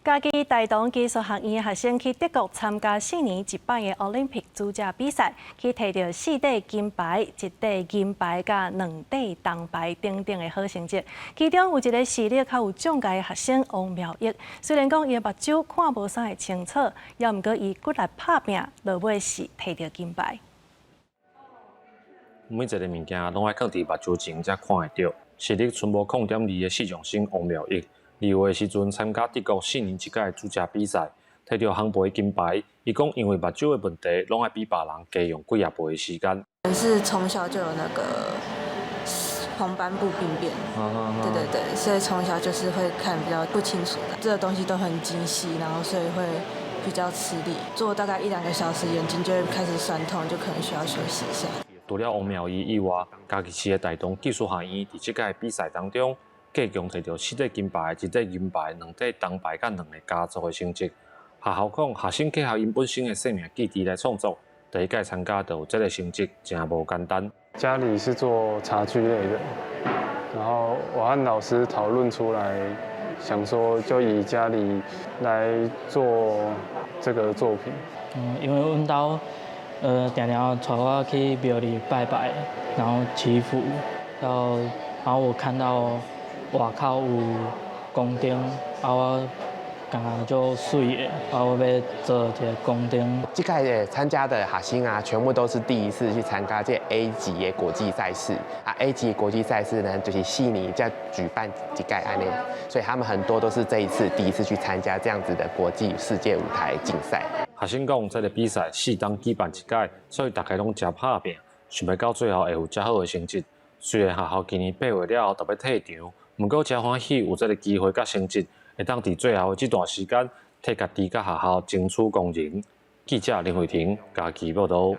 嘉義大同技術學院的學生去德國參加4年一擺的奧林匹克煮食比賽，去提著四塊金牌、一塊銀牌佮兩塊銅牌等等的好成績。其中有一个視力較有障礙的學生王妙玉，雖然講伊的目睭看無啥會清楚，猶毋過伊骨力拍拚，落尾是提著金牌。每一个物件攏愛囥佇目睭前才看會著。視力賰無0.2的視障生王妙玉，2月的時陣參加德國4年一屆煮食比賽，提著烘焙金牌。伊講因為目睭的問題，攏愛比別人加用幾仔倍的時間。是從小就有那個黃斑部病變，對對對，所以從小就是會看比較不清楚的，這個東西都很精細，然後所以會比較吃力。做大概一兩個小時，眼睛就會開始痠痛，就可能需要休息一下。除了王妙玉以外，嘉義市的大同技術學院佇這屆比賽當中，計共提著四塊金牌、一塊銀牌、兩塊銅牌佮兩个佳作的成績。學校講，學生結合𪜶本身的生命記憶來創作，第一屆參加就有這个成績，真無簡單。家裡是做茶具類的，然後我和老師討論出來，想說就以家裡來做這個作品。嗯，因為阮兜常常帶我去廟裡拜拜，然後祈福，然後我看到外口有宮燈，啊我感覺足媠的，啊我欲做一个宮燈。這屆的參加的學生啊，全部都是第一次去參加這 A 級的國際賽事啊。A 級國際賽事呢，就是4年才舉辦一屆按呢，所以他們很多都是這一次第一次去參加這樣子的國際世界舞台競賽。學生講，這个比賽四冬舉辦一屆，所以大家攏誠拍拚，想欲到最後會有遮好的成績。雖然學校今年8月了後就欲退場，毋過誠歡喜有這个機會佮成績，會當佇最後的這段時間，替家己佮學校爭取光榮。記者林慧婷嘉義報導。